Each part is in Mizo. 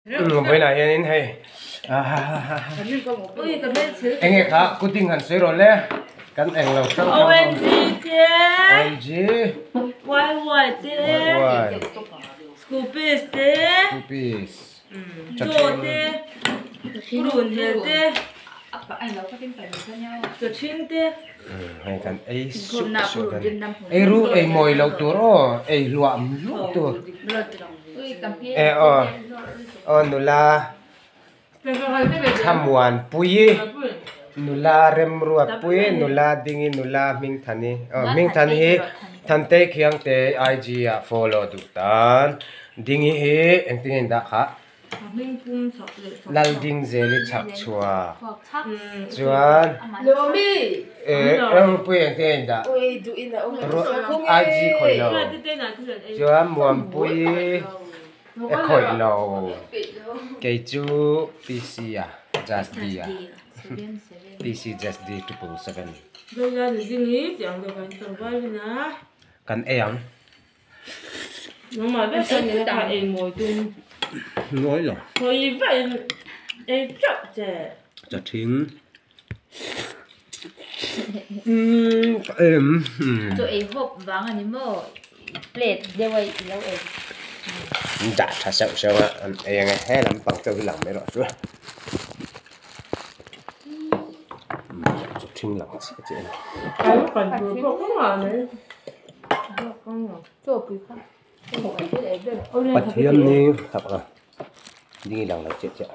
Vawiinah hianin hei eng nge kha kuding han sawi rawh le kan eng lo hrang hrang OMG te OMG YY te YY Scoopis te Scoopis Chaw te Purun hel te Chawchhing te Hei kan ei sup sup a ni ei ru ei mawi loh tur aw ei hluah hluah tur e aw aw nula Thlamuanpuii nula Remruatpuii nula Dingi nula Hmingthani aw Hmingthani hi Thantei Khiangte IG ah follow duh tan Dingi hi engtin nge in dah khah. Laldingzeli chhak chhuak chuan Rangpui eng te a indah IG khawih lo chuan Muanpui e khawih lo kei chu PC a Just D a PC Just D 777 kan ei ang. Nangmah vek chuan nila kha ei mawi tum. Ngawi lo. Hawi vaih in ei teuh che. Chathing. Umm ka em. Chaw ei hawp vang a ni maw plate deuh a i lo ei. Dah tha seuh seuh a an ei ang e he lampang chauh hi lang mai rawh chu. Chathing lang chiah chiah a ni. Kan tur pawh ka ngah mai. Pathian ni tak a ding lang lo chiah chiah.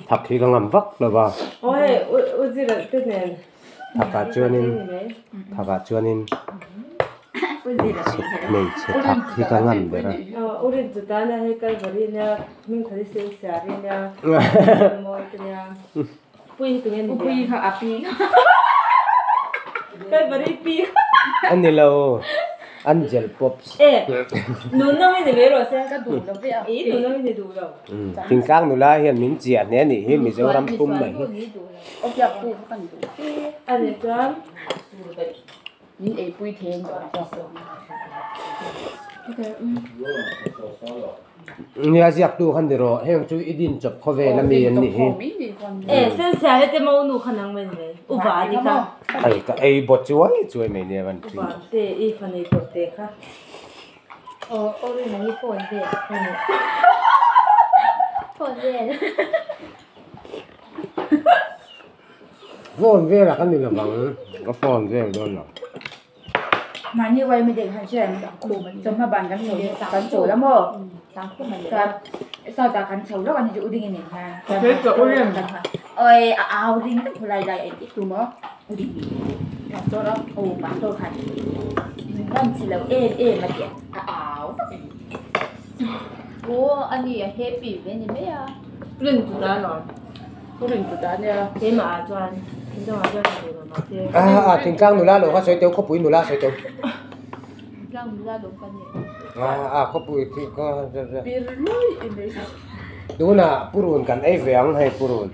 Thak hi ka ngam vak lo va. Thakah chuanin thakah chuanin hmeichhe thak hi ka ngam ber a. A ni lo Angel Pops. Thingtlang nula hian min chiah hle a nih hi Mizoram pum mai hi. Nia ziaktu kha ni rawh heng chu i din chawp khawvel ami an nih hi. Hei ka ei bawt chuai chuai mai nia van thin. Phone vel ah ka ni lovang ka phone vel dawn lo. Mahni uai mi deuh han hriat chawhma ban kan chho kan chho la maw chuan sawtah kan chho lawk a ni chu u ding in en khan oi a au ring tak khawlai lai a inti tum aw u ding pastor aw aw pastor khan in ban chi lo em em a tia a au vak a ni. Aw a ni a happy ve ni mai a. A thingtlang nula lo kha sawi teuh khawpui nula sawi teuh a khawpui tunah purun kan ei ve ang hei purun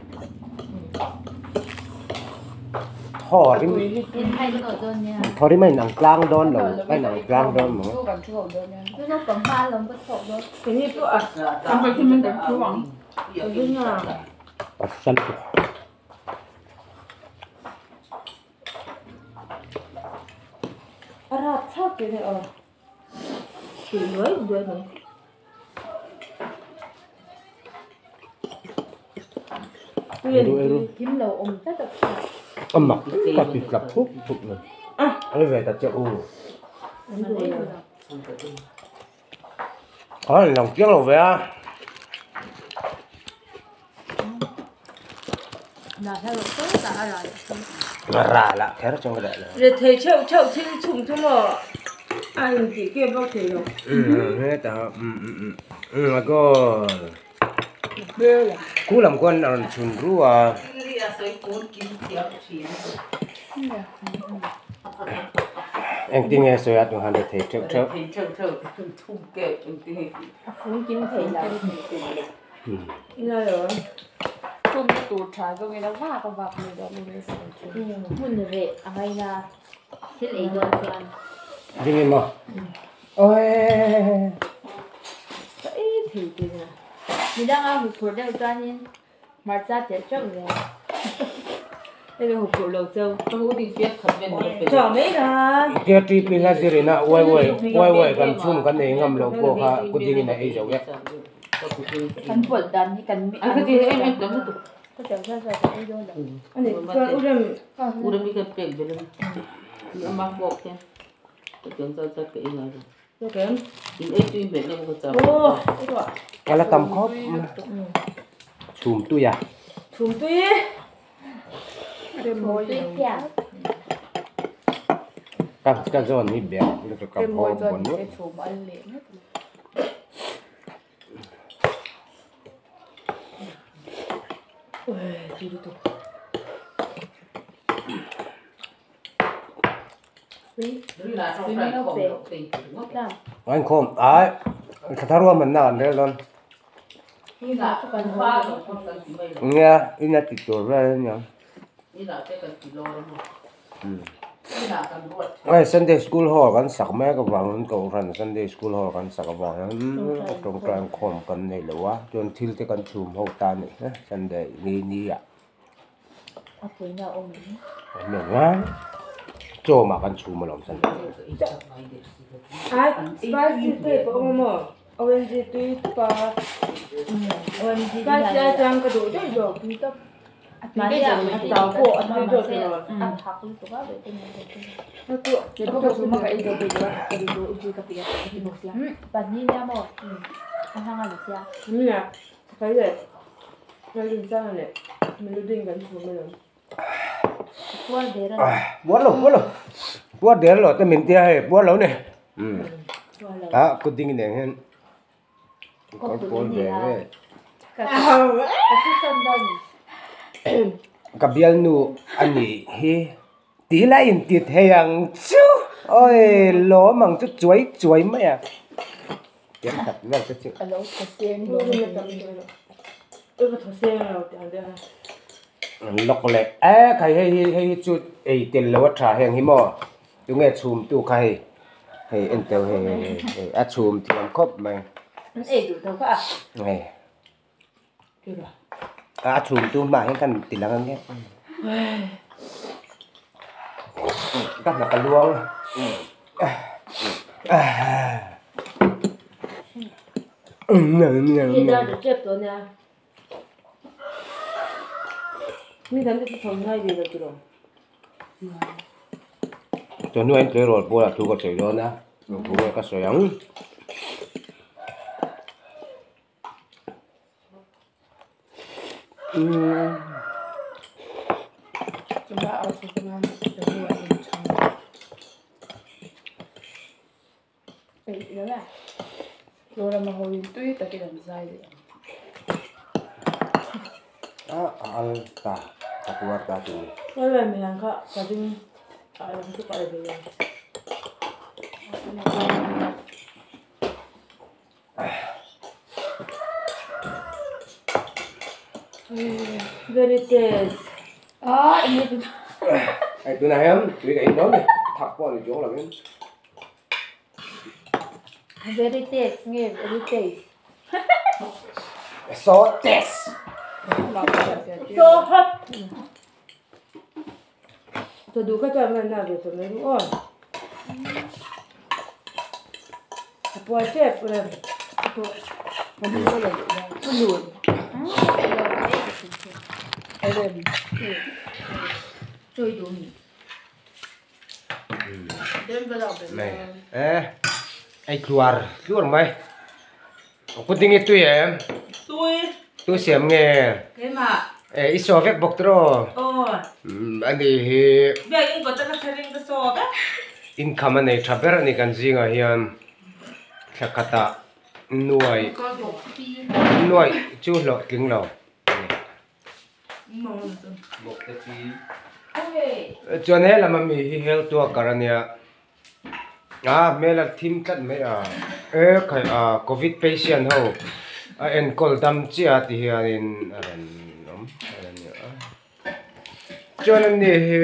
thaw rim thaw rim a inang tlang dawn lo a inang tlang dawn maw. A mak ka ti tla phup phup mai ei ve ta che u. A lang chiang lo ve a. Ra lah kher chuan ka dah lo. Rethei theuh theuh thil chhum chu maw a intih kep vak thei lo. Hetah my god. Khu lam khuan a rawn chhun ru a. Engtin nge sawi a tunhan rethei theuh theuh. Chhumna tur tha zawngin a vak a vak mai dawn a ni Hmun reh a ngaina thil ei dawn chuan. Ding emaw Awee. Ka ei thei te nia. Midang a huphurh deuh chuanin hmarcha telh teuh zel. Hei huphurh lo cheu. Ka u ding fiat khat vel ni pe. Chaw mai la. Tia TP hla zir ina uai uai uai uai kan chhum kan ei ngam lo pawh kha kuding in a ei zo vek. Kan pawlh dan hi kan An ka ti em em tam lutuk. Ka chau zat zat ei dawn lo. Ani chuan u rem. U rem hi ka pek belh a ni. Ama fork hian ka tiang zat zat ka ei ngai lo. In ei tui hmel em ka chau. Ka la tam khawp chhum tui a. Chhum tui. Tui phian. Ka ka zawn hi bek lutuk ka bawm bawn nuaih. An khawm ai thla thar ruahman na an rel dawn nia ina ti tur vel a niang Hei Sunday school hall kan sak mek avangin Kohhran Sunday school hall kan sak avangin tawngtai inkhawm kan nei lo a chuan thil te kan chhum ho ta a nih hi Sunday ni ni ah awm lo a chaw mah kan chhum alawm Sunday Puar lo puar lo puar der lo te min tia hei puar lo ni ah kut ding nen hian kawr pawl ve ve ka bialnu a nih hi tih lai in ti thei ang chu awi lawm ang chu chuai chuai mai a tiang khat vel te chu. Lawk leh e khai hei hi hei hi chu ei tel lo a tha heng hi maw tunge chhum tu kha hei hei en teuh hei hei hei hei a chhum thiam khawp mai hei a chhum tu hmaah hian kan ti lang ang e ka hnap a luang Chuan hnuaiah hian tleirawl bulah thu ka sawi dawn a, thu nge ka sawi ang. Very taste. Hei tunah hian tui ka in dawn a ni thak pawh a ni chuang lovin. Very taste nge very taste. So taste. So hot. Chaduh ka chuan hman na ve tawh mai ru aw. A puai tep rem. Này, ê, ai tluar, tluar mai. Ku ding i tui em? Tui. Tu siam nge? Keimah. Ê, i saw vek bawk tiraw? Aw. Ani hi. Biakin kawt a ka ring ka saw vek. Income a nei tha ber a ni kan zingah hian thla khatah nuai nuai chu hlawhtling lo a ni. Chuan he lam ami hi health worker a nia a hmel a thim tlat mai a e khai a covid patient ho a enkawl dam chiah a ti hianin a rawn awm. awm chuan an ni hi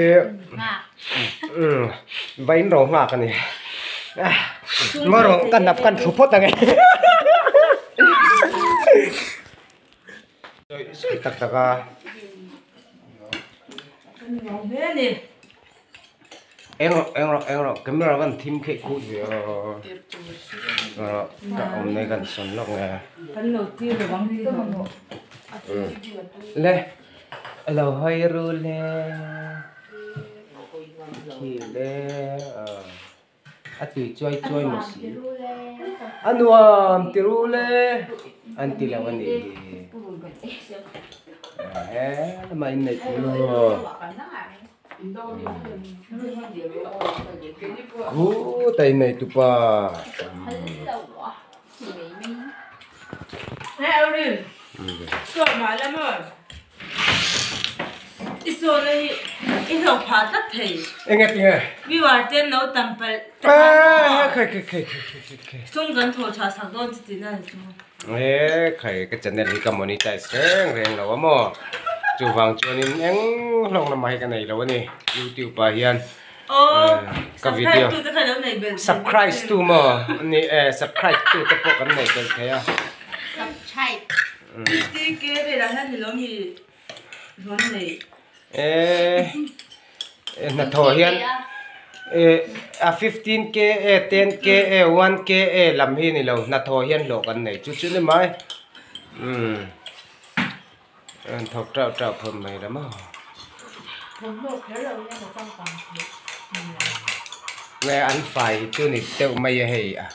va in ro nghak a ni maw rawh ka hnap kan thu phawt ang e sawi tak tak a. Eng rawh eng rawh eng rawh camera kan thim kheih khuh ve aw ka awm nei kan sawn lawk nge le alo hawi ru le khi le a tui chuai chuai maw si a nuam ti ru le an ti lo a nih hi he lamah inneih chu. Khut a innei tupa. Enge tinge? E khai ka channel hi ka monetize reng reng lo a maw chuvang chuanin eng hlawk lamah hi ka nei lo a ni youtube ah hian ka video subscribe tu maw ni e subscribe tu te pawh kan nei belh thei a e hnathawh hian a 15k e 10k e 1k e lam hi ni lo hnathawh hian hlawh kan nei chu chu ni mai umm an thawk teuh teuh phawt mai la maw nge an fai hi chu ni deuh mai a hei a.